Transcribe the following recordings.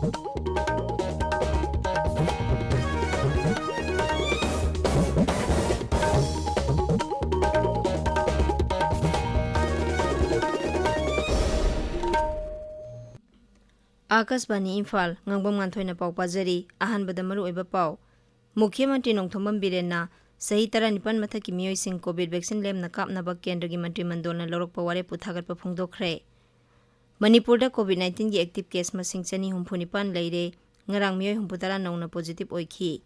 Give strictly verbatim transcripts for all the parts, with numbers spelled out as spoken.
ꯑꯥꯀꯥꯁꯕꯥꯅꯤ ꯏꯝꯐꯥꯜ, ꯉꯥꯡꯕꯝ ꯉꯥꯟꯊꯣꯏꯅ ꯄꯥꯎ ꯄꯥꯖꯔꯤ꯫ ꯑꯍꯥꯟꯕꯗ ꯃꯔꯨꯑꯣꯏꯕ ꯄꯥꯎ꯫ ꯃꯨꯈ꯭ꯌ ꯃꯟꯇ꯭ꯔꯤ ꯅꯣꯡꯊꯣꯝꯕꯝ ꯕꯤꯔꯦꯟꯅ ꯆꯍꯤ ꯇꯔꯥꯅꯤꯄꯥꯟ ꯃꯊꯛꯀꯤ ꯃꯤꯑꯣꯏꯁꯤꯡ ꯀꯣꯚꯤꯗ ꯚꯦꯛꯁꯤꯟ ꯂꯦꯝꯅ ꯀꯥꯞꯅꯕ ꯀꯦꯟꯗ꯭ꯔꯒꯤ ꯃꯟꯇ꯭ꯔꯤ ꯃꯟꯗꯣꯜꯅ ꯂꯧꯔꯛꯄ ꯋꯥꯔꯦꯞꯄꯨ ꯊꯥꯒꯠꯄ ꯐꯣꯡꯗꯣꯛꯈ꯭ꯔꯦ꯫ ꯃꯅꯤꯄꯨꯔꯗ ꯀꯣꯚꯤꯗ ꯅꯥꯏꯟꯇꯤꯟꯒꯤ ꯑꯦꯛꯇꯤꯚ ꯀꯦꯁ ꯃꯁꯤꯡ ꯆꯅꯤ ꯍꯨꯝꯐꯨ ꯅꯤꯄꯥꯟ ꯂꯩꯔꯦ꯫ ꯉꯔꯥꯡ ꯃꯤꯑꯣꯏ ꯍꯨꯝꯐꯨ ꯇꯔꯥ ꯅꯧꯅ ꯄꯣꯖꯤꯇꯤꯚ ꯑꯣꯏꯈꯤ꯫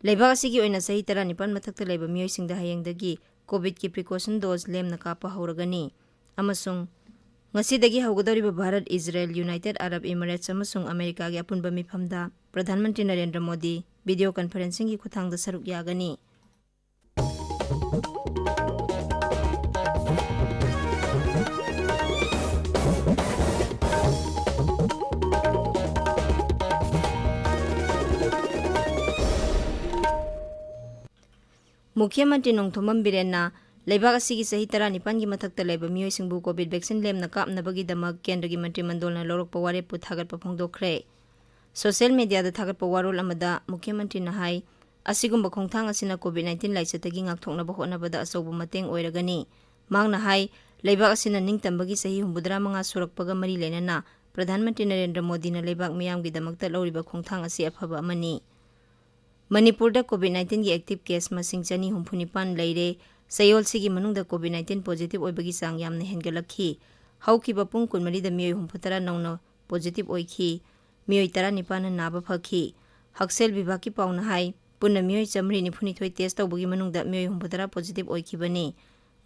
ꯂꯩꯕꯥꯛ ꯑꯁꯤꯒꯤ ꯑꯣꯏꯅ ꯆꯍꯤ ꯇꯔꯥꯅꯤꯄꯥꯟ ꯃꯊꯛꯇ ꯂꯩꯕ ꯃꯤꯑꯣꯏꯁꯤꯡꯗ ꯍꯌꯦꯡꯗꯒꯤ ꯀꯣꯚꯤꯗꯀꯤ ꯄ꯭ꯔꯤꯀꯣꯁꯟ ꯗꯣꯖ ꯂꯦꯝꯅ ꯀꯥꯞꯄ ꯍꯧꯔꯒꯅꯤ꯫ ꯑꯃꯁꯨꯡ ꯉꯁꯤꯗꯒꯤ ꯍꯧꯒꯗꯧꯔꯤꯕ Bharat, Israel, United Arab Emirates ꯑꯃꯁꯨꯡ ꯑꯃꯦꯔꯤꯀꯥꯒꯤ ꯑꯄꯨꯟꯕ ꯃꯤꯐꯝꯗ ꯄ꯭ꯔꯙꯥꯟ ꯃꯟꯇ꯭ꯔꯤ ꯅꯔꯦꯟꯗ꯭ꯔ ꯃꯣꯗꯤ ꯚꯤꯗꯤꯑꯣ ꯀꯟꯐꯔꯦꯟꯁꯤꯡꯒꯤ ꯈꯨꯠꯊꯥꯡꯗ ꯁꯔꯨꯛ ꯌꯥꯒꯅꯤ꯫ ꯃꯨꯈ꯭ꯌ ꯃꯟꯇ꯭ꯔꯤ ꯅꯣꯡꯊꯣꯝꯕꯝ ꯕꯤꯔꯦꯟꯅ ꯂꯩꯕꯥꯛ ꯑꯁꯤꯒꯤ ꯆꯍꯤ ꯇꯔꯥꯅꯤꯄꯥꯟꯒꯤ ꯃꯊꯛꯇ ꯂꯩꯕ ꯃꯤꯑꯣꯏꯁꯤꯡꯕꯨ ꯀꯣꯚꯤꯗ ꯚꯦꯛꯁꯤꯟ ꯂꯦꯝꯅ ꯀꯥꯞꯅꯕꯒꯤꯗꯃꯛ ꯀꯦꯟꯗ꯭ꯔꯒꯤ ꯃꯟꯇ꯭ꯔꯤ ꯃꯟꯗꯣꯜꯅ ꯂꯧꯔꯛꯄ ꯋꯥꯔꯦꯞꯄꯨ ꯊꯥꯒꯠꯄ ꯐꯣꯡꯗꯣꯛꯈ꯭ꯔꯦ꯫ ꯁꯣꯁꯤꯌꯦꯜ ꯃꯤꯗꯤꯌꯥꯗ ꯊꯥꯒꯠꯄ ꯋꯥꯔꯣꯜ ꯑꯃꯗ ꯃꯨꯈ꯭ꯌ ꯃꯟꯇ꯭ꯔꯤꯅ ꯍꯥꯏ, ꯑꯁꯤꯒꯨꯝꯕ ꯈꯣꯡꯊꯥꯡ ꯑꯁꯤꯅ ꯀꯣꯚꯤꯗ ꯅꯥꯏꯟꯇꯤꯟ ꯂꯥꯏꯆꯠꯇꯒꯤ ꯉꯥꯛꯊꯣꯛꯅꯕ ꯍꯣꯠꯅꯕꯗ ꯑꯆꯧꯕ ꯃꯇꯦꯡ ꯑꯣꯏꯔꯒꯅꯤ꯫ ꯃꯍꯥꯛꯅ ꯍꯥꯏ, ꯂꯩꯕꯥꯛ ꯑꯁꯤꯅ ꯅꯤꯡꯇꯝꯕꯒꯤ ꯆꯍꯤ ꯍꯨꯝꯐꯨꯇꯔꯥ ꯃꯉꯥ ꯁꯨꯔꯛꯄꯒ ꯃꯔꯤ ꯂꯩꯅꯅ ꯄ꯭ꯔꯙꯥꯟ ꯃꯟꯇ꯭ꯔꯤ ꯅꯔꯦꯟꯗ꯭ꯔ ꯃꯣꯗꯤꯅ ꯂꯩꯕꯥꯛ ꯃꯤꯌꯥꯝꯒꯤꯗꯃꯛꯇ ꯂꯧꯔꯤꯕ ꯈꯣꯡꯊꯥꯡ ꯑꯁꯤ ꯑꯐꯕ ꯑꯃꯅꯤ꯫ ꯃꯅꯤꯄꯨꯔꯗ ꯀꯣꯚꯤꯗ ꯅꯥꯏꯟꯇꯤꯟꯒꯤ ꯑꯦꯛꯇꯤꯚ ꯀꯦꯁ ꯃꯁꯤꯡ ꯆꯅꯤ ꯍꯨꯝꯐꯨ ꯅꯤꯄꯥꯟ ꯂꯩꯔꯦ꯫ ꯆꯌꯣꯜꯁꯤꯒꯤ ꯃꯅꯨꯡꯗ ꯀꯣꯚꯤꯗ ꯅꯥꯏꯟꯇꯤꯟ ꯄꯣꯖꯤꯇꯤꯚ ꯑꯣꯏꯕꯒꯤ ꯆꯥꯡ ꯌꯥꯝꯅ ꯍꯦꯟꯒꯠꯂꯛꯈꯤ꯫ ꯍꯧꯈꯤꯕ ꯄꯨꯡ ꯀꯨꯟꯃꯔꯤꯗ ꯃꯤꯑꯣꯏ ꯍꯨꯝꯐꯨꯇꯔꯥ ꯅꯧꯅ ꯄꯣꯖꯤꯇꯤꯚ ꯑꯣꯏꯈꯤ꯫ ꯃꯤꯑꯣꯏ ꯇꯔꯥꯅꯤꯄꯥꯟꯅ ꯅꯥꯕ ꯐꯈꯤ꯫ ꯍꯛꯁꯦꯜ ꯕꯤꯚꯥꯒꯀꯤ ꯄꯥꯎꯅ ꯍꯥꯏ, ꯄꯨꯟꯅ ꯃꯤꯑꯣꯏ ꯆꯥꯃꯔꯤ ꯅꯤꯐꯨꯅꯤꯊꯣꯏ ꯇꯦꯁ ꯇꯧꯕꯒꯤ ꯃꯅꯨꯡꯗ ꯃꯤꯑꯣꯏ ꯍꯨꯝꯐꯨꯇꯔꯥ ꯄꯣꯖꯤꯇꯤꯚ ꯑꯣꯏꯈꯤꯕꯅꯤ꯫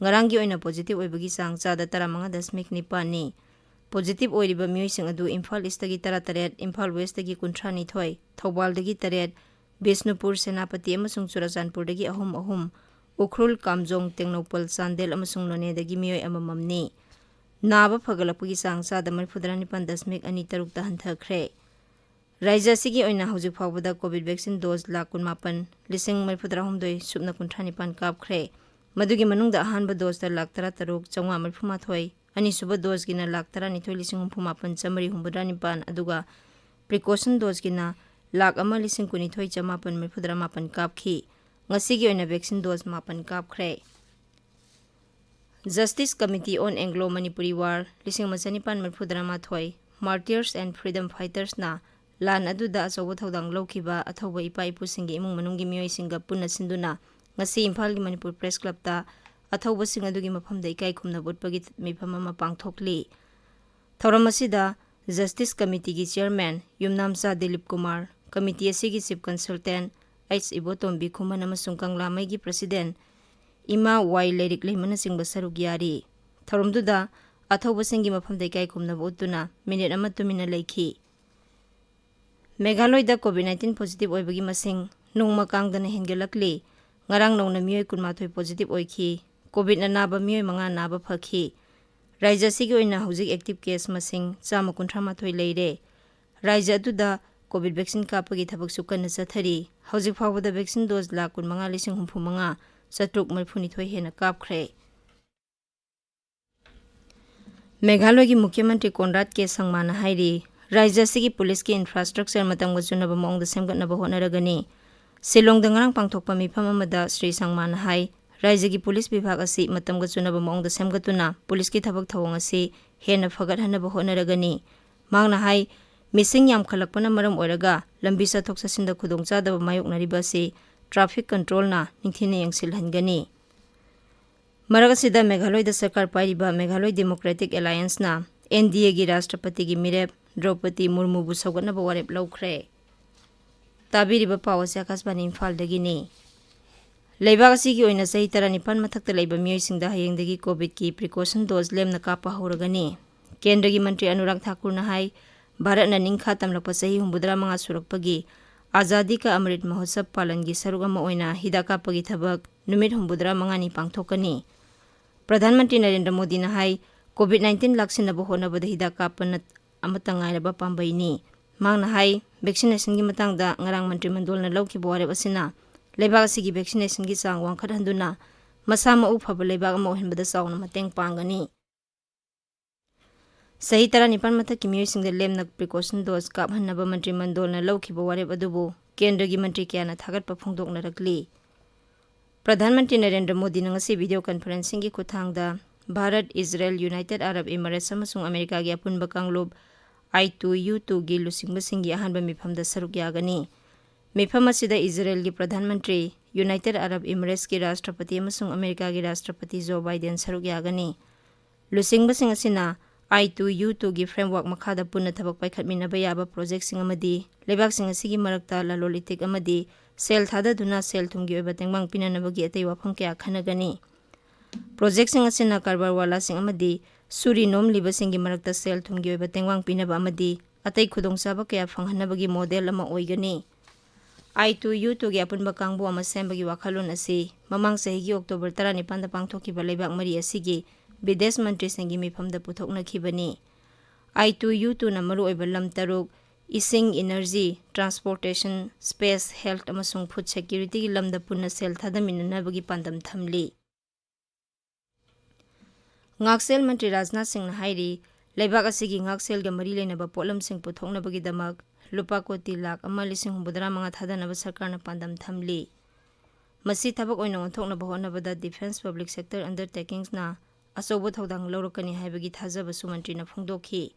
ꯉꯔꯥꯡꯒꯤ ꯑꯣꯏꯅ ꯄꯣꯖꯤꯇꯤꯚ ꯑꯣꯏꯕꯒꯤ ꯆꯥꯡ ꯆꯥꯗ ꯇꯔꯥꯃꯉꯥ ꯗꯁꯃꯤꯛ ꯅꯤꯄꯥꯟꯅꯤ꯫ ꯄꯣꯖꯤꯇꯤꯚ ꯑꯣꯏꯔꯤꯕ ꯃꯤꯑꯣꯏꯁꯤꯡ ꯑꯗꯨ ꯏꯝꯐꯥꯜ ꯏꯁꯇꯒꯤ ꯇꯔꯥꯇꯔꯦꯠ, ꯏꯝꯐꯥꯜ ꯋꯦꯁꯇꯒꯤ ꯀꯨꯟꯊ꯭ꯔꯥꯅꯤꯊꯣꯏ, ꯊꯧꯕꯥꯜꯗꯒꯤ ꯇꯔꯦꯠ, ꯕꯤꯁꯅꯨꯄꯨꯔ, ꯁꯦꯅꯥꯄꯇꯤ ꯑꯃꯁꯨꯡ ꯆꯨꯔꯆꯥꯟꯄꯨꯔꯗꯒꯤ ꯑꯍꯨꯝ ꯑꯍꯨꯝ, ꯎꯈ꯭ꯔꯨꯜ, ꯀꯥꯝꯖꯣꯡ, ꯇꯦꯡꯅꯧꯄꯜ, ꯆꯥꯟꯗꯦꯜ ꯑꯃꯁꯨꯡ ꯅꯣꯅꯦꯗꯒꯤ ꯃꯤꯑꯣꯏ ꯑꯃꯃꯝꯅꯤ꯫ ꯅꯥꯕ ꯐꯒꯠꯂꯛꯄꯒꯤ ꯆꯥꯡ ꯆꯥꯗ ꯃꯔꯤꯐꯨꯇꯔꯥ ꯅꯤꯄꯥꯟ ꯗꯁꯃꯤꯛ ꯑꯅꯤ ꯇꯔꯨꯛꯇ ꯍꯟꯊꯈ꯭ꯔꯦ꯫ ꯔꯥꯖ꯭ꯌ ꯑꯁꯤꯒꯤ ꯑꯣꯏꯅ ꯍꯧꯖꯤꯛ ꯐꯥꯎꯕꯗ ꯀꯣꯚꯤꯗ ꯚꯦꯛꯁꯤꯟ ꯗꯣꯖ ꯂꯥꯈ ꯀꯨꯟꯃꯥꯄꯟ, ꯂꯤꯁꯤꯡ ꯃꯔꯤꯐꯨꯇꯔꯥꯍꯨꯝꯗꯣꯏ ꯁꯨꯞꯅ ꯀꯨꯟꯊ꯭ꯔꯥꯅꯤꯄꯥꯟ ꯀꯥꯞꯈ꯭ꯔꯦ꯫ ꯃꯗꯨꯒꯤ ꯃꯅꯨꯡꯗ ꯑꯍꯥꯟꯕ ꯗꯣꯖꯇ ꯂꯥꯈ ꯇꯔꯥꯇꯔꯨꯛ ꯆꯥꯝꯃꯉꯥ ꯃꯔꯤꯐꯨꯃꯥꯊꯣꯏ, ꯑꯅꯤꯁꯨꯕ ꯗꯣꯖꯀꯤꯅ ꯂꯥꯈ ꯇꯔꯥꯅꯤꯊꯣꯏ ꯂꯤꯁꯤꯡ ꯍꯨꯝꯐꯨꯃꯥꯄꯟ ꯆꯥꯝꯃꯔꯤ ꯍꯨꯝꯐꯨꯇꯔꯥ ꯅꯤꯄꯥꯟ, ꯑꯗꯨꯒ ꯄ꯭ꯔꯤꯀꯣꯁꯟ ꯗꯣꯁꯀꯤꯅ ꯂꯥꯈ ꯑꯃ ꯂꯤꯁꯤꯡ ꯀꯨꯟꯅꯤꯊꯣꯏ ꯆꯃꯥꯄꯟ ꯃꯔꯤꯐꯨꯇꯔꯥ ꯃꯥꯄꯟ ꯀꯥꯞꯈꯤ꯫ ꯉꯁꯤꯒꯤ ꯑꯣꯏꯅ ꯚꯦꯛꯁꯤꯟ ꯗꯣꯁ ꯃꯥꯄꯟ ꯀꯥꯞꯈ꯭ꯔꯦ꯫ Justice Committee on Anglo Manipuri War ꯂꯤꯁꯤꯡ ꯑꯃ ꯆꯅꯤꯄꯥꯟ ꯃꯔꯤꯐꯨꯇꯔꯥ ꯃꯥꯊꯣꯏ, Martyrs and Freedom Fightersꯅ ꯂꯥꯟ ꯑꯗꯨꯗ ꯑꯆꯧꯕ ꯊꯧꯗꯥꯡ ꯂꯧꯈꯤꯕ ꯑꯊꯧꯕ ꯏꯄꯥ ꯏꯄꯨꯁꯤꯡꯒꯤ ꯏꯃꯨꯡ ꯃꯅꯨꯡꯒꯤ ꯃꯤꯑꯣꯏꯁꯤꯡꯒ ꯄꯨꯟꯅ ꯁꯤꯟꯗꯨꯅ ꯉꯁꯤ ꯏꯝꯐꯥꯜꯒꯤ ꯃꯅꯤꯄꯨꯔ ꯄ꯭ꯔꯦꯁ ꯀ꯭ꯂꯕꯇ ꯑꯊꯧꯕꯁꯤꯡ ꯑꯗꯨꯒꯤ ꯃꯐꯝꯗ ꯏꯀꯥꯏ ꯈꯨꯝꯅꯕ ꯎꯠꯄꯒꯤ ꯃꯤꯐꯝ ꯑꯃ ꯄꯥꯡꯊꯣꯛꯂꯤ꯫ ꯊꯧꯔꯝ ꯑꯁꯤꯗ Justice Committeeꯒꯤ ꯆꯤꯌꯔꯃꯦꯟ ꯌꯨꯝꯅꯥꯝꯆꯥ ꯗꯤꯂꯤꯞ ꯀꯨꯃꯥꯔ, ꯀꯃꯤꯇꯤ ꯑꯁꯤꯒꯤ chief consultant H Ibotombi Khuman ꯑꯃꯁꯨꯡ ꯀꯪꯂꯥꯃꯩꯒꯤ ꯄ꯭ꯔꯁꯤꯗꯦꯟ ꯏꯃꯥ ꯋꯥꯏ ꯂꯩꯔꯤꯛ ꯂꯩꯃꯅꯆꯤꯡꯕ ꯁꯔꯨꯛ ꯌꯥꯔꯤ꯫ ꯊꯧꯔꯝꯗꯨꯗ ꯑꯊꯧꯕꯁꯤꯡꯒꯤ ꯃꯐꯝꯗ ꯏꯀꯥꯏ ꯈꯨꯝꯅꯕ ꯎꯠꯇꯨꯅ ꯃꯤꯅꯤꯠ ꯑꯃ ꯇꯨꯃꯤꯟꯅ ꯂꯩꯈꯤ꯫ ꯃꯦꯘꯥꯂꯣꯏꯗ COVID nineteen positive ꯑꯣꯏꯕꯒꯤ ꯃꯁꯤꯡ ꯅꯣꯡꯃ ꯀꯥꯡꯗꯅ ꯍꯦꯟꯒꯠꯂꯛꯂꯤ꯫ ꯉꯔꯥꯡ ꯅꯧꯅ ꯃꯤꯑꯣꯏ ꯀꯨꯟꯃꯥꯊꯣꯏ positive ꯑꯣꯏꯈꯤ꯫ COVIDꯅ ꯅꯥꯕ ꯃꯤꯑꯣꯏ ꯃꯉꯥ ꯅꯥꯕ ꯐꯈꯤ꯫ ꯔꯥꯖ꯭ꯌ ꯑꯁꯤꯒꯤ ꯑꯣꯏꯅ ꯍꯧꯖꯤꯛ active case ꯃꯁꯤꯡ ꯆꯥꯝꯃ ꯀꯨꯟꯊ꯭ꯔꯥ ꯃꯥꯊꯣꯏ ꯂꯩꯔꯦ꯫ ꯔꯥꯖ꯭ꯌ ꯑꯗꯨꯗ COVID vaccine ꯀꯥꯞꯄꯒꯤ ꯊꯕꯛꯁꯨ ꯀꯟꯅ ꯆꯠꯊꯔꯤ꯫ ꯍꯧꯖꯤꯛ ꯐꯥꯎꯕꯗ vaccine dose ꯂꯥꯈ ꯀꯨꯟꯃꯉꯥ ꯂꯤꯁꯤꯡ ꯍꯨꯝꯐꯨ ꯃꯉꯥ ꯆꯥꯇ꯭ꯔꯨꯛ ꯃꯔꯤꯐꯨꯅꯤꯊꯣꯏ ꯍꯦꯟꯅ ꯀꯥꯞꯈ꯭ꯔꯦ꯫ ꯃꯦꯘꯥꯂꯣꯏꯒꯤ ꯃꯨꯈ꯭ꯌ ꯃꯟꯇ꯭ꯔꯤ ꯀꯣꯟꯔꯥꯗ ꯀꯦ ꯁꯪꯃꯥꯅ ꯍꯥꯏꯔꯤ, ꯔꯥꯖ꯭ꯌ ꯑꯁꯤꯒꯤ ꯄꯨꯂꯤꯁꯀꯤ infrastructure ꯃꯇꯝꯒ ꯆꯨꯅꯕ ꯃꯑꯣꯡꯗ ꯁꯦꯝꯒꯠꯅꯕ ꯍꯣꯠꯅꯔꯒꯅꯤ꯫ ꯁꯤꯂꯣꯡꯗ ꯉꯔꯥꯡ ꯄꯥꯡꯊꯣꯛꯄ ꯃꯤꯐꯝ ꯑꯃꯗ ꯁ꯭ꯔꯤ ꯁꯪꯃꯥꯅ ꯍꯥꯏ, ꯔꯥꯖ꯭ꯌꯒꯤ ꯄꯨꯂꯤꯁ ꯕꯤꯚꯥꯒ ꯑꯁꯤ ꯃꯇꯝꯒ ꯆꯨꯅꯕ ꯃꯑꯣꯡꯗ ꯁꯦꯝꯒꯠꯇꯨꯅ ꯄꯨꯂꯤꯁꯀꯤ ꯊꯕꯛ ꯊꯧꯑꯣꯡ ꯑꯁꯤ ꯍꯦꯟꯅ ꯐꯒꯠꯍꯟꯅꯕ ꯍꯣꯠꯅꯔꯒꯅꯤ꯫ ꯃꯍꯥꯛꯅ ꯍꯥꯏ, ꯃꯤꯁꯤꯡ ꯌꯥꯝꯈꯠꯂꯛꯄꯅ ꯃꯔꯝ ꯑꯣꯏꯔꯒ ꯂꯝꯕꯤ ꯆꯠꯊꯣꯛ ꯆꯠꯁꯤꯟꯗ ꯈꯨꯗꯣꯡꯆꯥꯗꯕ ꯃꯥꯌꯣꯛꯅꯔꯤꯕ ꯑꯁꯤ traffic controlꯅ ꯅꯤꯡꯊꯤꯅ ꯌꯦꯡꯁꯤꯜꯍꯟꯒꯅꯤ꯫ ꯃꯔꯛ ꯑꯁꯤꯗ ꯃꯦꯘꯥꯂꯣꯏꯗ ꯁꯔꯀꯥꯔ ꯄꯥꯏꯔꯤꯕ Meghalaya Democratic Allianceꯅ NDAꯒꯤ ꯔꯥꯁꯇ꯭ꯔꯄꯇꯤꯒꯤ ꯃꯤꯔꯦꯞ ꯗ꯭ꯔꯧꯄꯗꯤ ꯃꯨꯔꯃꯨꯕꯨ ꯁꯧꯒꯠꯅꯕ ꯋꯥꯔꯦꯞ ꯂꯧꯈ꯭ꯔꯦ꯫ ꯇꯥꯕꯤꯔꯤꯕ ꯄꯥꯎ ꯑꯁꯤ ꯑꯥꯀꯥꯁꯕꯥꯅꯤ ꯏꯝꯐꯥꯜꯗꯒꯤꯅꯤ꯫ ꯂꯩꯕꯥꯛ ꯑꯁꯤꯒꯤ ꯑꯣꯏꯅ ꯆꯍꯤ ꯇꯔꯥꯅꯤꯄꯥꯟ ꯃꯊꯛꯇ ꯂꯩꯕ ꯃꯤꯑꯣꯏꯁꯤꯡꯗ ꯍꯌꯦꯡꯗꯒꯤ COVIDꯀꯤ precaution dose ꯂꯦꯝꯅ ꯀꯥꯞꯄ ꯍꯧꯔꯒꯅꯤ꯫ ꯀꯦꯟꯗ꯭ꯔꯒꯤ ꯃꯟꯇ꯭ꯔꯤ ꯑꯅꯨꯔꯥꯒ ꯊꯥꯀꯨꯔꯅ ꯍꯥꯏ, ꯚꯥꯔꯠꯅ ꯅꯤꯡꯈꯥ ꯇꯝꯂꯛꯄ ꯆꯍꯤ ꯍꯨꯝꯐꯨꯇꯔꯥ ꯃꯉꯥ ꯁꯨꯔꯛꯄꯒꯤ ꯑꯖꯥꯗꯤ ꯀꯥ ꯑꯃ꯭ꯔꯤꯠ ꯃꯍꯣꯠꯁꯕ ꯄꯥꯂꯟꯒꯤ ꯁꯔꯨꯛ ꯑꯃ ꯑꯣꯏꯅ ꯍꯤꯗꯥꯛ ꯀꯥꯞꯄꯒꯤ ꯊꯕꯛ ꯅꯨꯃꯤꯠ ꯍꯨꯝꯐꯨꯇꯔꯥ ꯃꯉꯥꯅꯤ ꯄꯥꯡꯊꯣꯛꯀꯅꯤ꯫ ꯄ꯭ꯔꯙꯥꯟ ꯃꯟꯇ꯭ꯔꯤ ꯅꯔꯦꯟꯗ꯭ꯔ ꯃꯣꯗꯤꯅ ꯍꯥꯏ, COVID nineteen ꯂꯥꯛꯁꯤꯟꯅꯕ ꯍꯣꯠꯅꯕꯗ ꯍꯤꯗꯥꯛ ꯀꯥꯞꯄꯅ ꯑꯃꯠꯇ ꯉꯥꯏꯔꯕ ꯄꯥꯝꯕꯩꯅꯤ꯫ ꯃꯍꯥꯛꯅ ꯍꯥꯏ, vaccinationꯒꯤ ꯃꯇꯥꯡꯗ ꯉꯔꯥꯡ ꯃꯟꯇ꯭ꯔꯤ ꯃꯟꯗꯜꯅ ꯂꯧꯈꯤꯕ ꯋꯥꯔꯦꯞ ꯑꯁꯤꯅ ꯂꯩꯕꯥꯛ ꯑꯁꯤꯒꯤ vaccinationꯒꯤ ꯆꯥꯡ ꯋꯥꯡꯈꯠꯍꯟꯗꯨꯅ ꯃꯁꯥ ꯃꯎ ꯐꯕ ꯂꯩꯕꯥꯛ ꯑꯃ ꯑꯣꯏꯍꯟꯕꯗ ꯆꯥꯎꯅ ꯃꯇꯦꯡ ꯄꯥꯡꯒꯅꯤ꯫ ꯆꯍꯤ ꯇꯔꯥꯅꯤꯄꯥꯟ ꯃꯊꯛꯀꯤ ꯃꯤꯑꯣꯏꯁꯤꯡꯗ ꯂꯦꯝꯅ precaution dose ꯀꯥꯞꯍꯟꯅꯕ ꯃꯟꯇ꯭ꯔꯤ ꯃꯟꯗꯣꯜꯅ ꯂꯧꯈꯤꯕ ꯋꯥꯔꯦꯞ ꯑꯗꯨꯕꯨ ꯀꯦꯟꯗ꯭ꯔꯒꯤ ꯃꯟꯇ꯭ꯔꯤ ꯀꯌꯥꯅ ꯊꯥꯒꯠꯄ ꯐꯣꯡꯗꯣꯛꯅꯔꯛꯂꯤ꯫ ꯄ꯭ꯔꯙꯥꯟ ꯃꯟꯇ꯭ꯔꯤ ꯅꯔꯦꯟꯗ꯭ꯔ ꯃꯣꯗꯤꯅ ꯉꯁꯤ video conferencingꯒꯤ ꯈꯨꯠꯊꯥꯡꯗ Bharat, Israel, United Arab Emirates ꯑꯃꯁꯨꯡ ꯑꯃꯦꯔꯤꯀꯥꯒꯤ ꯑꯄꯨꯟꯕ ꯀꯥꯡꯂꯨꯞ I two U twoꯒꯤ ꯂꯨꯆꯤꯡꯕꯁꯤꯡꯒꯤ ꯑꯍꯥꯟꯕ ꯃꯤꯐꯝꯗ ꯁꯔꯨꯛ ꯌꯥꯒꯅꯤ꯫ ꯃꯤꯐꯝ ꯑꯁꯤꯗ ꯏꯖꯔꯦꯜꯒꯤ ꯄ꯭ꯔꯙꯥꯟ ꯃꯟꯇ꯭ꯔꯤ, United Arab Emiratesꯀꯤ ꯔꯥꯁꯇ꯭ꯔꯄꯇꯤ ꯑꯃꯁꯨꯡ ꯑꯃꯦꯔꯤꯀꯥꯒꯤ ꯔꯥꯁꯇ꯭ꯔꯄꯇꯤ ꯖꯣ ꯕꯥꯏꯗꯦꯟ ꯁꯔꯨꯛ ꯌꯥꯒꯅꯤ꯫ ꯂꯨꯆꯤꯡꯕꯁꯤꯡ ꯑꯁꯤꯅ I two U twoꯒꯤ framework ꯃꯈꯥꯗ ꯄꯨꯟꯅ ꯊꯕꯛ ꯄꯥꯏꯈꯠꯃꯤꯟꯅꯕ ꯌꯥꯕ projectꯁꯤꯡ ꯑꯃꯗꯤ ꯂꯩꯕꯥꯛꯁꯤꯡ ꯑꯁꯤꯒꯤ ꯃꯔꯛꯇ ꯂꯂꯣꯟ ꯏꯇꯤꯛ ꯑꯃꯗꯤ ꯁꯦꯜ ꯊꯥꯗꯗꯨꯅ ꯁꯦꯜ ꯊꯨꯝꯒꯤ ꯑꯣꯏꯕ ꯇꯦꯡꯕꯥꯡ ꯄꯤꯅꯅꯕꯒꯤ ꯑꯇꯩ ꯋꯥꯐꯝ ꯀꯌꯥ ꯈꯟꯅꯒꯅꯤ꯫ Projectꯁꯤꯡ ꯑꯁꯤꯅ ꯀꯔꯕꯥꯔ ꯋꯥꯂꯥꯁꯤꯡ ꯑꯃꯗꯤ ꯁꯨꯔꯤ ꯅꯣꯝꯂꯤꯕꯁꯤꯡꯒꯤ ꯃꯔꯛꯇ ꯁꯦꯜ ꯊꯨꯝꯒꯤ ꯑꯣꯏꯕ ꯇꯦꯡꯕꯥꯡ ꯄꯤꯅꯕ ꯑꯃꯗꯤ ꯑꯇꯩ ꯈꯨꯗꯣꯡꯆꯥꯕ ꯀꯌꯥ ꯐꯪꯍꯟꯅꯕꯒꯤ model ꯑꯃ ꯑꯣꯏꯒꯅꯤ꯫ I two U twoꯒꯤ ꯑꯄꯨꯟꯕ ꯀꯥꯡꯕꯨ ꯑꯃ ꯁꯦꯝꯕꯒꯤ ꯋꯥꯈꯜꯂꯣꯟ ꯑꯁꯤ ꯃꯃꯥꯡ ꯆꯍꯤꯒꯤ October ꯇꯔꯥꯅꯤꯄꯥꯟꯗ ꯄꯥꯡꯊꯣꯛꯈꯤꯕ ꯂꯩꯕꯥꯛ ꯃꯔꯤ ꯑꯁꯤꯒꯤ ꯕꯤꯗꯦꯁ ꯃꯟꯇ꯭ꯔꯤꯁꯤꯡꯒꯤ ꯃꯤꯐꯝꯗ ꯄꯨꯊꯣꯛꯅꯈꯤꯕꯅꯤ꯫ I two U twoꯅ ꯃꯔꯨꯑꯣꯏꯕ ꯂꯝ ꯇꯔꯨꯛ, ꯏꯁꯤꯡ, energy, transportation, space, health ꯑꯃꯁꯨꯡ food securityꯒꯤ ꯂꯝꯗ ꯄꯨꯟꯅ ꯁꯦꯜ ꯊꯥꯗꯃꯤꯟꯅꯅꯕꯒꯤ ꯄꯥꯟꯗꯝ ꯊꯝꯂꯤ꯫ ꯉꯥꯛꯁꯦꯜ ꯃꯟꯇ꯭ꯔꯤ ꯔꯥꯖꯅꯥꯊ ꯁꯤꯡꯅ ꯍꯥꯏꯔꯤ, ꯂꯩꯕꯥꯛ ꯑꯁꯤꯒꯤ ꯉꯥꯛꯁꯦꯜꯒ ꯃꯔꯤ ꯂꯩꯅꯕ ꯄꯣꯠꯂꯝꯁꯤꯡ ꯄꯨꯊꯣꯛꯅꯕꯒꯤꯗꯃꯛ ꯂꯨꯄꯥ ꯀꯣꯇꯤ ꯂꯥꯈ ꯑꯃ ꯂꯤꯁꯤꯡ ꯍꯨꯝꯐꯨꯇꯔꯥ ꯃꯉꯥ ꯊꯥꯗꯅꯕ ꯁꯔꯀꯥꯔꯅ ꯄꯥꯟꯗꯝ ꯊꯝꯂꯤ꯫ ꯃꯁꯤ ꯊꯕꯛ ꯑꯣꯏꯅ ꯑꯣꯟꯊꯣꯛꯅꯕ ꯍꯣꯠꯅꯕꯗ defence public sector undertakingsꯅ ꯑꯆꯧꯕ ꯊꯧꯗꯥꯡ ꯂꯧꯔꯛꯀꯅꯤ ꯍꯥꯏꯕꯒꯤ ꯊꯥꯖꯕꯁꯨ ꯃꯟꯇ꯭ꯔꯤꯅ ꯐꯣꯡꯗꯣꯛꯈꯤ꯫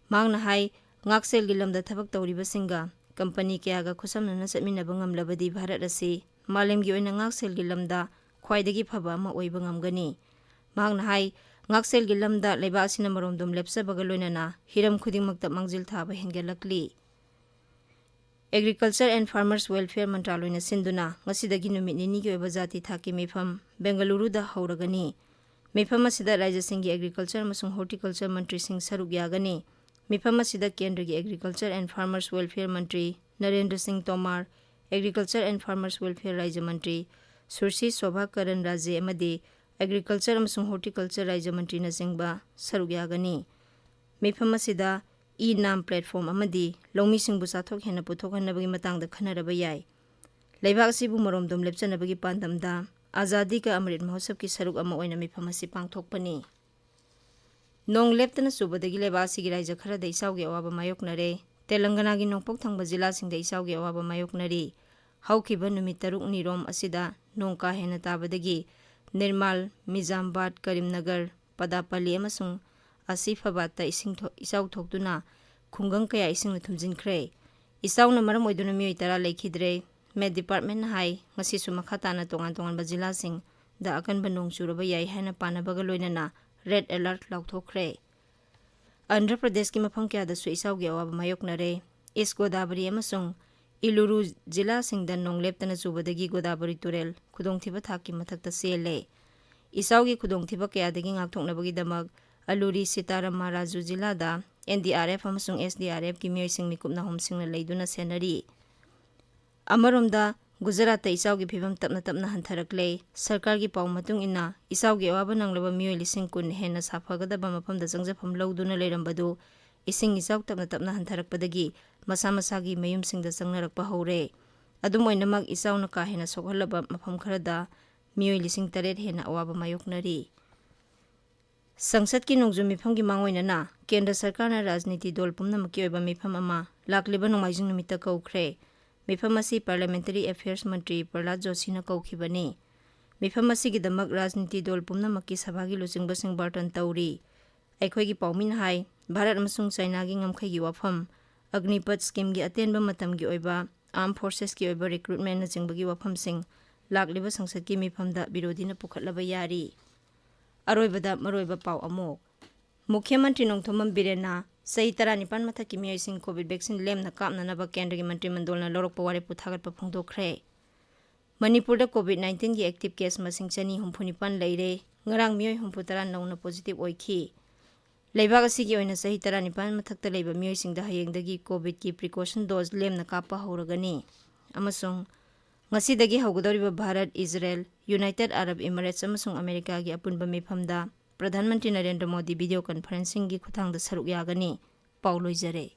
ꯃꯍꯥꯛꯅ ꯍꯥꯏ, ꯉꯥꯛꯁꯦꯜꯒꯤ ꯂꯝꯗ ꯊꯕꯛ ꯇꯧꯔꯤꯕꯁꯤꯡꯒ company ꯀꯌꯥꯒ ꯈꯨꯠꯁꯝꯅꯅ ꯆꯠꯃꯤꯟꯅꯕ ꯉꯝꯂꯕꯗꯤ ꯚꯥꯔꯠ ꯑꯁꯤ ꯃꯥꯂꯦꯝꯒꯤ ꯑꯣꯏꯅ ꯉꯥꯛꯁꯦꯜꯒꯤ ꯂꯝꯗ ꯈ꯭ꯋꯥꯏꯗꯒꯤ ꯐꯕ ꯑꯃ ꯑꯣꯏꯕ ꯉꯝꯒꯅꯤ꯫ ꯃꯍꯥꯛꯅ ꯍꯥꯏ, ꯉꯥꯛꯁꯦꯜꯒꯤ ꯂꯝꯗ ꯂꯩꯕꯥꯛ ꯑꯁꯤꯅ ꯃꯔꯣꯝꯗꯣꯝ ꯂꯦꯞꯆꯕꯒ ꯂꯣꯏꯅꯅ ꯍꯤꯔꯝ ꯈꯨꯗꯤꯡꯃꯛꯇ ꯃꯥꯡꯖꯤꯜ ꯊꯥꯕ ꯍꯦꯟꯒꯠꯂꯛꯂꯤ꯫ Agriculture and Farmers Welfare ꯃꯟꯇ꯭ꯔꯥꯂꯣꯏꯅ ꯁꯤꯟꯗꯨꯅ ꯉꯁꯤꯗꯒꯤ ꯅꯨꯃꯤꯠ ꯅꯤꯅꯤꯒꯤ ꯑꯣꯏꯕ ꯖꯥꯇꯤ ꯊꯥꯛꯀꯤ ꯃꯤꯐꯝ ꯕꯦꯡꯒꯂꯨꯔꯨꯗ ꯍꯧꯔꯒꯅꯤ꯫ ꯃꯤꯐꯝ ꯑꯁꯤꯗ ꯔꯥꯖ꯭ꯌꯁꯤꯡꯒꯤ agriculture ꯑꯃꯁꯨꯡ horticulture ꯃꯟꯇ꯭ꯔꯤꯁꯤꯡ ꯁꯔꯨꯛ ꯌꯥꯒꯅꯤ꯫ ꯃꯤꯐꯝ ꯑꯁꯤꯗ ꯀꯦꯟꯗ꯭ꯔꯒꯤ Agriculture and Farmers Welfare ꯃꯟꯇ꯭ꯔꯤ ꯅꯔꯦꯟꯗ꯭ꯔ ꯁꯤꯡ ꯇꯣꯃꯥꯔ, Agriculture and Farmers Welfare ꯔꯥꯖ꯭ꯌ ꯃꯟꯇ꯭ꯔꯤ ꯁꯨꯔꯁꯤ ꯁꯣꯚꯥ ꯀꯔꯟ ꯔꯥꯖꯦ ꯑꯃꯗꯤ Agriculture ꯑꯃꯁꯨꯡ Horticulture ꯔꯥꯖ꯭ꯌ ꯃꯟꯇ꯭ꯔꯤꯅꯆꯤꯡꯕ ꯁꯔꯨꯛ ꯌꯥꯒꯅꯤ꯫ ꯃꯤꯐꯝ ꯑꯁꯤꯗ E-NAM platform ꯑꯃꯗꯤ ꯂꯧꯃꯤꯁꯤꯡꯕꯨ ꯆꯥꯊꯣꯛ ꯍꯦꯟꯅ ꯄꯨꯊꯣꯛꯍꯟꯅꯕꯒꯤ ꯃꯇꯥꯡꯗ ꯈꯟꯅꯔꯕ ꯌꯥꯏ꯫ ꯂꯩꯕꯥꯛ ꯑꯁꯤꯕꯨ ꯃꯔꯣꯝꯗꯣꯝ ꯂꯦꯞꯆꯅꯕꯒꯤ ꯄꯥꯟꯗꯝꯗ ꯑꯖꯥꯗꯤ ꯀꯥ ꯑꯃ꯭ꯔꯤꯠ ꯃꯍꯣꯠꯁꯕꯀꯤ ꯁꯔꯨꯛ ꯑꯃ ꯑꯣꯏꯅ ꯃꯤꯐꯝ ꯑꯁꯤ ꯄꯥꯡꯊꯣꯛꯄꯅꯤ꯫ ꯅꯣꯡ ꯂꯦꯞꯇꯅ ꯆꯨꯕꯗꯒꯤ ꯂꯩꯕꯥꯛ ꯑꯁꯤꯒꯤ ꯔꯥꯏꯖ ꯈꯔꯗ ꯏꯆꯥꯎꯒꯤ ꯑꯋꯥꯕ ꯃꯥꯌꯣꯛꯅꯔꯦ꯫ ꯇꯦꯂꯪꯒꯅꯥꯒꯤ ꯅꯣꯡꯄꯣꯛ ꯊꯪꯕ ꯖꯤꯂꯥꯁꯤꯡꯗ ꯏꯆꯥꯎꯒꯤ ꯑꯋꯥꯕ ꯃꯥꯌꯣꯛꯅꯔꯤ꯫ ꯍꯧꯈꯤꯕ ꯅꯨꯃꯤꯠ ꯇꯔꯨꯛꯅꯤꯔꯣꯝ ꯑꯁꯤꯗ ꯅꯣꯡ ꯀꯥ ꯍꯦꯟꯅ ꯇꯥꯕꯗꯒꯤ ꯅꯤꯔꯃꯥꯜ, ꯃꯤꯖꯥꯝꯕꯥꯗ, ꯀꯔꯤꯝꯅꯒꯔ, ꯄꯗꯥꯄꯜꯂꯤ ꯑꯃꯁꯨꯡ ꯑꯁꯤꯐꯥꯕꯥꯗꯇ ꯏꯁꯤꯡ ꯊꯣ-, ꯏꯆꯥꯎ ꯊꯣꯛꯇꯨꯅ ꯈꯨꯡꯒꯪ ꯀꯌꯥ ꯏꯁꯤꯡꯅ ꯊꯨꯝꯖꯤꯟꯈ꯭ꯔꯦ꯫ ꯏꯆꯥꯎꯅ ꯃꯔꯝ ꯑꯣꯏꯗꯨꯅ ꯃꯤꯑꯣꯏ ꯇꯔꯥ ꯂꯩꯈꯤꯗ꯭ꯔꯦ꯫ ꯃꯦꯠ ꯗꯤꯄꯥꯔꯠꯃꯦꯟꯅ ꯍꯥꯏ, ꯉꯁꯤꯁꯨ ꯃꯈꯥ ꯇꯥꯅ ꯇꯣꯉꯥꯟ ꯇꯣꯉꯥꯟꯕ ꯖꯤꯂꯥꯁꯤꯡꯗ ꯑꯀꯟꯕ ꯅꯣꯡ ꯆꯨꯔꯕ ꯌꯥꯏ ꯍꯥꯏꯅ ꯄꯥꯅꯕꯒ ꯂꯣꯏꯅꯅ ꯔꯦꯗ ꯑꯦꯂꯔꯠ ꯂꯥꯎꯊꯣꯛꯈ꯭ꯔꯦ꯫ ꯑꯟꯙ꯭ꯔ ꯄ꯭ꯔꯗꯦꯁꯀꯤ ꯃꯐꯝ ꯀꯌꯥꯗꯁꯨ ꯏꯆꯥꯎꯒꯤ ꯑꯋꯥꯕ ꯃꯥꯌꯣꯛꯅꯔꯦ꯫ ꯏꯁ ꯒꯣꯗꯥꯕꯔꯤ ꯑꯃꯁꯨꯡ ꯏꯂꯨꯔꯨ ꯖꯤꯂꯥꯁꯤꯡꯗ ꯅꯣꯡ ꯂꯦꯞꯇꯅ ꯆꯨꯕꯗꯒꯤ ꯒꯣꯗꯥꯕꯔꯤ ꯇꯨꯔꯦꯜ ꯈꯨꯗꯣꯡꯊꯤꯕ ꯊꯥꯛꯀꯤ ꯃꯊꯛꯇ ꯆꯦꯜꯂꯦ꯫ ꯏꯆꯥꯎꯒꯤ ꯈꯨꯗꯣꯡꯊꯤꯕ ꯀꯌꯥꯗꯒꯤ ꯉꯥꯛꯊꯣꯛꯅꯕꯒꯤꯗꯃꯛ ꯑꯂꯨꯔꯤ ꯁꯤꯇꯥꯔꯥꯃꯥꯔꯥꯖꯨ ꯖꯤꯂꯥꯗ ꯑꯦꯟ ꯗꯤ ꯑꯥꯔ ꯑꯦꯐ ꯑꯃꯁꯨꯡ ꯑꯦꯁ ꯗꯤ ꯑꯥꯔ ꯑꯦꯐꯀꯤ ꯃꯤꯑꯣꯏꯁꯤꯡ ꯃꯤꯀꯨꯞ ꯅꯥꯍꯨꯝꯁꯤꯡꯅ ꯂꯩꯗꯨꯅ ꯁꯦꯟꯅꯔꯤ꯫ ꯑꯃꯔꯣꯝꯗ, ꯒꯨꯖꯔꯥꯠꯇ ꯏꯆꯥꯎꯒꯤ ꯐꯤꯚꯝ ꯇꯞꯅ ꯇꯞꯅ ꯍꯟꯊꯔꯛꯂꯦ꯫ ꯁꯔꯀꯥꯔꯒꯤ ꯄꯥꯎ ꯃꯇꯨꯡ ꯏꯟꯅ, ꯏꯆꯥꯎꯒꯤ ꯑꯋꯥꯕ ꯅꯪꯂꯕ ꯃꯤꯑꯣꯏ ꯂꯤꯁꯤꯡ ꯀꯨꯟ ꯍꯦꯟꯅ ꯁꯥꯐꯒꯗꯕ ꯃꯐꯝꯗ ꯆꯪꯖꯐꯝ ꯂꯧꯗꯨꯅ ꯂꯩꯔꯝꯕꯗꯨ ꯏꯁꯤꯡ ꯏꯆꯥꯎ ꯇꯞꯅ ꯇꯞꯅ ꯍꯟꯊꯔꯛꯄꯗꯒꯤ ꯃꯁꯥ ꯃꯁꯥꯒꯤ ꯃꯌꯨꯝꯁꯤꯡꯗ ꯆꯪꯅꯔꯛꯄ ꯍꯧꯔꯦ꯫ ꯑꯗꯨꯝ ꯑꯣꯏꯅꯃꯛ, ꯏꯆꯥꯎꯅ ꯀꯥ ꯍꯦꯟꯅ ꯁꯣꯛꯍꯜꯂꯕ ꯃꯐꯝ ꯈꯔꯗ ꯃꯤꯑꯣꯏ ꯂꯤꯁꯤꯡ ꯇꯔꯦꯠ ꯍꯦꯟꯅ ꯑꯋꯥꯕ ꯃꯥꯌꯣꯛꯅꯔꯤ꯫ ꯁꯪꯁꯠꯀꯤ ꯅꯣꯡꯖꯨ ꯃꯤꯐꯝꯒꯤ ꯃꯥꯡꯑꯣꯏꯅꯅ ꯀꯦꯟꯗ꯭ꯔ ꯁꯔꯀꯥꯔꯅ ꯔꯥꯖꯅꯤꯇꯤ ꯗꯣꯜ ꯄꯨꯝꯅꯃꯛꯀꯤ ꯑꯣꯏꯕ ꯃꯤꯐꯝ ꯑꯃ ꯂꯥꯛꯂꯤꯕ ꯅꯣꯡꯃꯥꯏꯖꯤꯡ ꯅꯨꯃꯤꯠꯇ ꯀꯧꯈ꯭ꯔꯦ꯫ ꯃꯤꯐꯝ ꯑꯁꯤ Parliamentary Affairs ꯃꯟꯇ꯭ꯔꯤ ꯄ꯭ꯔꯍꯂꯥꯗ ꯖꯣꯁꯤꯅ ꯀꯧꯈꯤꯕꯅꯤ꯫ ꯃꯤꯐꯝ ꯑꯁꯤꯒꯤꯗꯃꯛ ꯔꯥꯖꯅꯤꯇꯤ ꯗꯣꯜ ꯄꯨꯝꯅꯃꯛꯀꯤ ꯁꯚꯥꯒꯤ ꯂꯨꯆꯤꯡꯕꯁꯤꯡ ꯕꯥꯔꯇꯟ ꯇꯧꯔꯤ꯫ ꯑꯩꯈꯣꯏꯒꯤ ꯄꯥꯎꯃꯤꯅ ꯍꯥꯏ, ꯚꯥꯔꯠ ꯑꯃꯁꯨꯡ ꯆꯥꯏꯅꯥꯒꯤ ꯉꯝꯈꯩꯒꯤ ꯋꯥꯐꯝ, ꯑꯒ꯭ꯅꯤꯄꯊ ꯁ꯭ꯀꯤꯝꯒꯤ ꯑꯇꯦꯟꯕ ꯃꯇꯝꯒꯤ ꯑꯣꯏꯕ, ꯑꯥꯔꯝ ꯐꯣꯔꯁꯦꯁꯀꯤ ꯑꯣꯏꯕ ꯔꯤꯀ꯭ꯔꯨꯠꯃꯦꯟꯅꯆꯤꯡꯕꯒꯤ ꯋꯥꯐꯝꯁꯤꯡ ꯂꯥꯛꯂꯤꯕ ꯁꯪꯁꯠꯀꯤ ꯃꯤꯐꯝꯗ ꯕꯤꯔꯣꯙꯤꯅ ꯄꯨꯈꯠꯂꯕ ꯌꯥꯔꯤ꯫ ꯑꯔꯣꯏꯕꯗ ꯃꯔꯨꯑꯣꯏꯕ ꯄꯥꯎ ꯑꯃꯨꯛ꯫ ꯃꯨꯈ꯭ꯌ ꯃꯟꯇ꯭ꯔꯤ ꯅꯣꯡꯊꯣꯝꯕꯝ ꯕꯤꯔꯦꯟꯅ ꯆꯍꯤ ꯇꯔꯥꯅꯤꯄꯥꯟ ꯃꯊꯛꯀꯤ ꯃꯤꯑꯣꯏꯁꯤꯡ ꯀꯣꯚꯤꯗ ꯚꯦꯛꯁꯤꯟ ꯂꯦꯝꯅ ꯀꯥꯞꯅꯅꯕ ꯀꯦꯟꯗ꯭ꯔꯒꯤ ꯃꯟꯇ꯭ꯔꯤ ꯃꯟꯗꯣꯜꯅ ꯂꯧꯔꯛꯄ ꯋꯥꯔꯦꯞꯄꯨ ꯊꯥꯒꯠꯄ ꯐꯣꯡꯗꯣꯛꯈ꯭ꯔꯦ꯫ ꯃꯅꯤꯄꯨꯔꯗ ꯀꯣꯚꯤꯗ ꯅꯥꯏꯟꯇꯤꯟꯒꯤ ꯑꯦꯛꯇꯤꯚ ꯀꯦꯁ ꯃꯁꯤꯡ ꯆꯅꯤ ꯍꯨꯝꯐꯨ ꯅꯤꯄꯥꯟ ꯂꯩꯔꯦ꯫ ꯉꯔꯥꯡ ꯃꯤꯑꯣꯏ ꯍꯨꯝꯐꯨ ꯇꯔꯥ ꯅꯧꯅ ꯄꯣꯖꯤꯇꯤꯚ ꯑꯣꯏꯈꯤ꯫ ꯂꯩꯕꯥꯛ ꯑꯁꯤꯒꯤ ꯑꯣꯏꯅ ꯆꯍꯤ ꯇꯔꯥꯅꯤꯄꯥꯟ ꯃꯊꯛꯇ ꯂꯩꯕ ꯃꯤꯑꯣꯏꯁꯤꯡꯗ ꯍꯌꯦꯡꯗꯒꯤ ꯀꯣꯚꯤꯗꯀꯤ ꯄ꯭ꯔꯤꯀꯣꯁꯟ ꯗꯣꯖ ꯂꯦꯝꯅ ꯀꯥꯞꯄ ꯍꯧꯔꯒꯅꯤ꯫ ꯑꯃꯁꯨꯡ ꯉꯁꯤꯗꯒꯤ ꯍꯧꯒꯗꯧꯔꯤꯕ Bharat, Israel, United Arab Emirates ꯑꯃꯁꯨꯡ ꯑꯃꯦꯔꯤꯀꯥꯒꯤ ꯑꯄꯨꯟꯕ ꯃꯤꯐꯝꯗ ꯄ꯭ꯔꯙꯥꯟ ꯃꯟꯇ꯭ꯔꯤ ꯅꯔꯦꯟꯗ꯭ꯔ ꯃꯣꯗꯤ ꯚꯤꯗꯤꯑꯣ ꯀꯟꯐꯔꯦꯟꯁꯤꯡꯒꯤ ꯈꯨꯠꯊꯥꯡꯗ ꯁꯔꯨꯛ ꯌꯥꯒꯅꯤ꯫ ꯄꯥꯎ ꯂꯣꯏꯖꯔꯦ꯫